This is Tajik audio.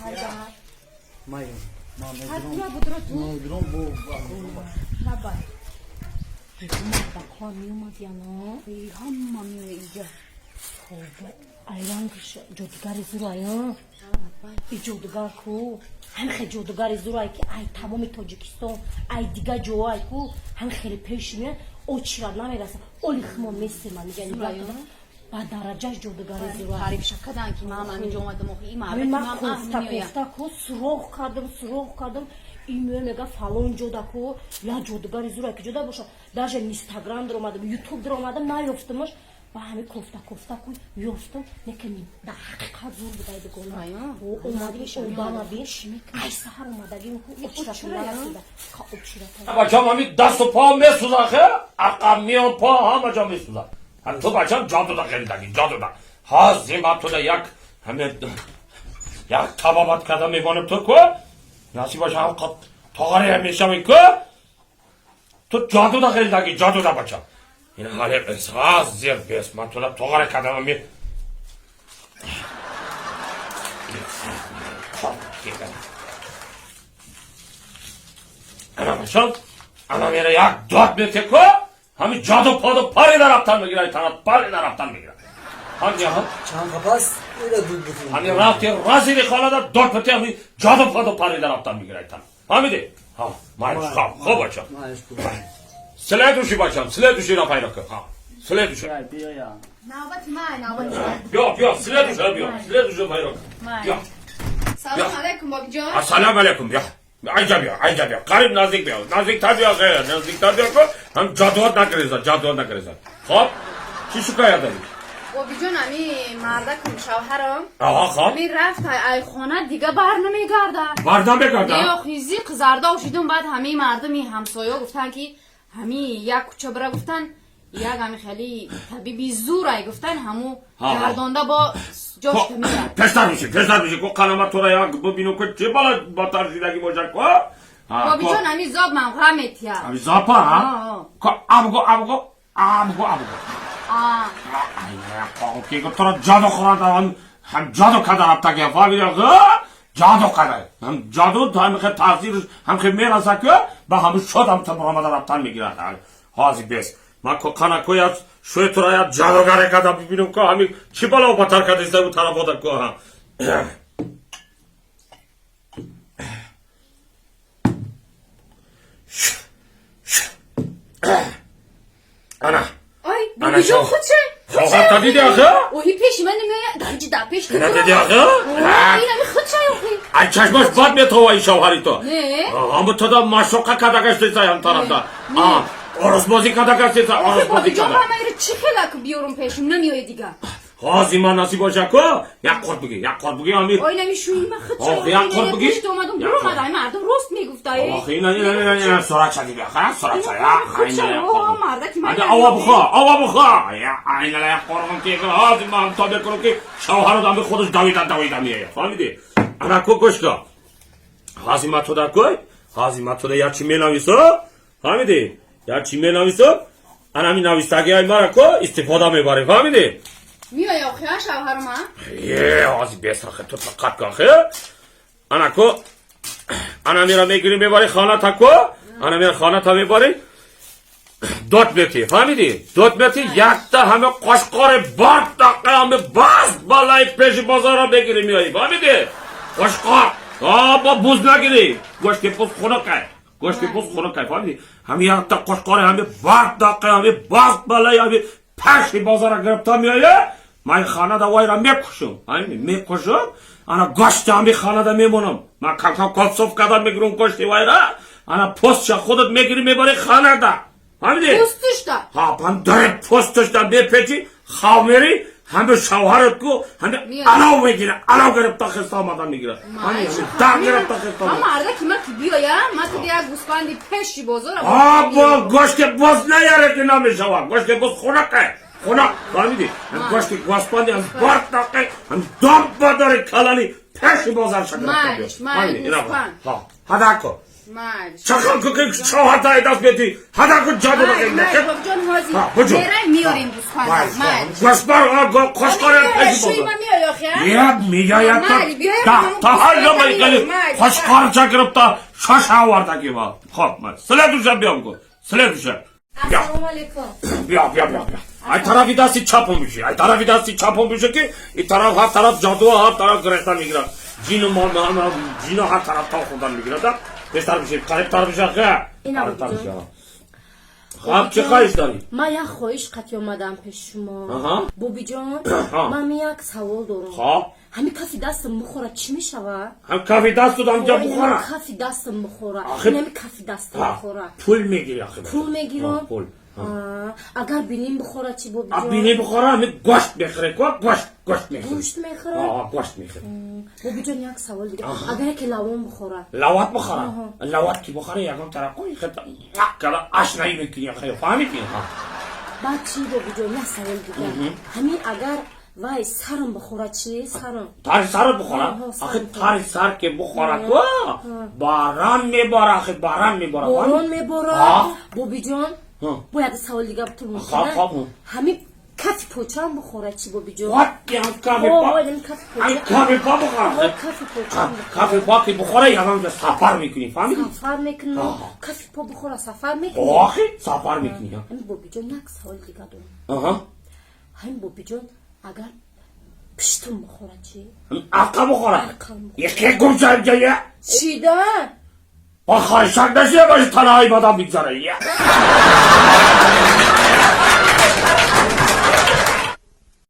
Хайда. Май, ма Ҳар мегирам. бия будро ту. Мегирам бо. Рабай. Мардакҳо меомад яно. Ҳама меоя иҷа. Хоб, айрангш ҷодугари зурай, а? И ҷодугар ку? Ҳам хел ҷодугари зурай ки ай тамоми Тоҷикистон, ай дигар ҷоай ку, ҳам хеле пеш меяд, очират намераса. Оли химо месема миҷа нигоҳ кунам. Ба дараҷаш ҷодугари зурай. Таъриф шакадан ки ман ҳаминҷо омадам, охи ин Ҳамин мардак ман ман кофта аҳ меояд. Кофта ку суроғ кардам, суроғ кардам. Ин меоя, мега, фалон ҷода ку я ҷодугари зурай ки ҷода боша. Даже Инстаграм даромадам, Ютуб даромадам, наёфтамаш. Ба ҳамин кофта кофта ку ёфтам, лекин дар ҳақиқат зур будай, дугона. Омадим, одама бин, ай саҳар омадагим ку очират нарасида. Ка очират. Бачам, ҳамин дасту по месӯзад, хе, ақаб, миён, по, ҳама ҷо месӯзад. Ту, бачам, ҷодуда хелидаги ҷодуда. Ҳозир ман туда як ҳамин як табобат карда мебонам, ту ку насиб боша, ҳам тоғаре мешавӣ ку. Ту ҷодуда хелидаги ҷодуда, бачам. Ин ҳале ҳозир бес ман туда тоғаре кардам ми. Ана, бачам, ана мера як дод мете ку, ҳамин ҷоду поду парида рафтан мегирад, танат парида рафтан мегирад. Ҳам Чанд қапас ира дуд бутун. Ҳамин рафти разири хонада дод мете, ҳамин ҷоду поду парида рафтан мегирад танат. Фаҳмидӣ? Ҳа, майш, хоб, хоб, бачам. Майш ку. Следующий, бачам, следующий ра пайдо кун. Ҳа, следующий. Биё, биё я. Навбати ман, навбати ман. Биё, биё, следующий, биё, следующий пайдо кун. Биё. Салом алейкум, бобиҷон. Ассалому алейкум, биё. Айҷа биё, айҷа биё. Қариб наздик биё. Наздиктар биё, ғайр, наздиктар биё ку. Ҳам ҷодуот накарезад, ҷодуот накарезад. Хоб? Чӣ шикоят дорӣ? Бобиҷон, ами мардакум, шавҳарам. Аҳа, хоб. Ами рафт ай хона, дига бар намегардад. Бар намегардад? Не, охи, зиқ зарда шудум. Баъд ҳамаи мардуми ҳамсоё гуфтан ки ҳами як кӯча бира, гуфтан, як ҳами хеле табиби зурай, гуфтан, ҳаму гардонда бо ҷош меяд. Пештар меши, пештар меши ку, қалама тура як бибину ку, чӣ бала батар шидаги бошад ку? Бобиҷон, ами зоб ман ғам метиҳад. Ами зопа, ҳа? Ку, абгу, абгу, абгу, абгу. Ки тура ҷоду хӯрад, ҳам ҷоду када рафтаги, фаҳмиди? Ҷоду када. Ҳам ҷоду ҳам хе таъсирш ҳам хе мераса ку, ба ҳамун шуд ҳам баромада рафтан мегирад. Ҳозир бес. Ман ку қана ку як шӯи тура як ҷодугаре када бибинам ку, ҳамин чӣ бало батар кадиста у тарафода ку, ҳа. Ана. Ай, Ана бобиҷон, шо. худше. Шоҳарта диди ахы? Оҳи, пеши ман намеояд, дар ҷида пеш. Ина диди ахы? Инами худше, охи. Ай чашмаш бад метова ин шавҳари ту. Не. Ҳаму туда машоқа када гаштеса ҳам тарафда. Оросбозӣ када гаштеса, оросбозӣ Бобиҷон, када. ман иро чӣ хелак биёрум, пешум намеояд дига. Ҳозир ман насиб боша ку, як қурт буги, як қурт буги ҳами. Ой, нами шӯи ма худше. Охи, як қурт буги. Пешт омадум, буромад, ай мардум рост мегуфта. Охи, ина, ина, ина, ина, сурат диби, ха, сурат я, Худше, айна. о, мардаки ман. Ана ава бухо, ава бухо. Я, айна як қурғум ки, ҳозир ман то бекунам ки шавҳарот ҳами худаш давида давида меояд. Фаҳмидӣ? Ана ку, гӯш кун. Ҳозир ман туда кӯй, ҳозир ман туда як чӣ менависам, фаҳмидӣ? Як чӣ менависам, ана ҳамин навистагиҳои мара ку истифода мебарем, фаҳмидӣ? Меоя охи, а шавҳарма? Е, ҳозир бесахе, ту тоқат кун, хе. Ана ку, ана мера мегирӣ, мебарӣ хоната ку, ана мера хоната мебарӣ, дод метӣ, фаҳмидӣ? Дод метӣ, якта ҳаме қошқори бардақа, ҳаме бас балаи пеши бозора мегирӣ, меоӣ, фаҳмидӣ? Қошқор, бо буз нагирӣ, гӯшти буз хунукай, гӯшти буз хунукай, фаҳмидӣ? Ҳами якта қошқори ҳами бардақа, ҳами бас балаи ҳами пеши бозора гирифта меоя, ман хонада вайра мекушам, фаҳмидӣ? Мекушам, ана гӯшти ҳами хонада мемонам. Ман кам-кам копсов карда мегирам гӯшти вайра, ана постша худат мегирӣ, мебарӣ хонада. Фаҳмидӣ? Пӯстушта. Ҳа, пандари посташда мепечи, хав мери, ҳами шавҳарат ку, ҳами алов мегира, алов гирифта хиста омада мегира. Ҳами дар гирифта хиста Ма омада. мардаки ма ки биёя, ма туди як гӯспанди пеши бозора. Бо гӯшти боз наяре ки намешавад. Гӯшти боз хунакай. Хунак, фаҳмидӣ? Гӯшти гӯспанди ҳам бартақи, ҳам дом бадори калани. Пеши бозар ша гирифта биё. Майш, майш, гӯспанд. Ҳа, ҳадако. Майш. Чақал ку ки чоҳата даст мети. Ҳадако ҷаду Майш, майш, бобиҷон, ҳозир Ҳа, буҷо. мераем, меорем гӯспанд. Майш. Гӯспанд, қошқора пеши Шӯи бозар. ма меои охи, а? Я меяя та Майли, биёем, та ҳамон та ҳар гӯспанда ҷо меорем, майли. қошқорча гирифта шаша овардаги ва. Хоб, следующая биём ку. Следующая. Бия. Ассалому алейкум. Бия, бия, бия, бия. Ай тарафи дасти чапом биши. Ай тарафи дасти чапом биши ки и тараф ҳар тараф ҷаду ҳар тараф гирифта мегирад. Ҷину ма ма ҷино ҳар тараф та хӯрдан мегирад. Бештар биши, қарибтар биши, ха. Ина Қарибтар буҷон. биши. Хоб, чӣ хоҳиш дорӣ? Ман як хоҳиш қатӣ омадам пеши шумо. Бобиҷон, ман як савол дорам. Хоб. Ҳамин кафи дастам бихӯра, чӣ мешавад? Ҳам кафи дасту ҳамҷа бухора. Кафи дастам бихӯра. Ҳамин кафи дастам бихӯра. Пул мегири ахи. Пул мегирам? Пул. Агар биним бихӯра чӣ, бобиҷон? Бинӣ бихӯра, ҳамин гӯшт мехӯре ко, гӯшт, гӯшт мехӯре. Гӯшт мехӯра? Гӯшт мехӯре. Бобиҷон, як савол дига. Агар яке лавон бихӯра? Лават бихӯра? Лават ки бихӯра, ягон тараф ко кала ашнаӣ мекунӣ, ахи, фаҳмидӣ? Баъд чӣ, бобиҷон, як савол дига. Ҳамин агар вай сарам бихӯра чӣ, сарам? Тари сарат бихӯра? Ахи, тари сар ки бихӯра ко, баран мебора, ахи, баран мебора. Борон мебора? Бобиҷон, бояд савол дига бутун. Ҳамин кафи почаам бихӯра чӣ, бобиҷон? Кафи по бихӯра? Кафи почаам. Кафи по ки бихӯра, ягон ҷо сафар мекунӣ, фаҳмидӣ? Сафар мекунам. Кафи по бихӯра, сафар мекунӣ? Охи, сафар мекунӣ. Ҳамин, бобиҷон, як савол дига дорам. Ҳамин, бобиҷон, агар пиштум бихӯра чӣ? Ақа бихӯра? Яке гумша ҷая. Чида? Ба хоҳишак нашида боши, танаҳои бадам бигзара.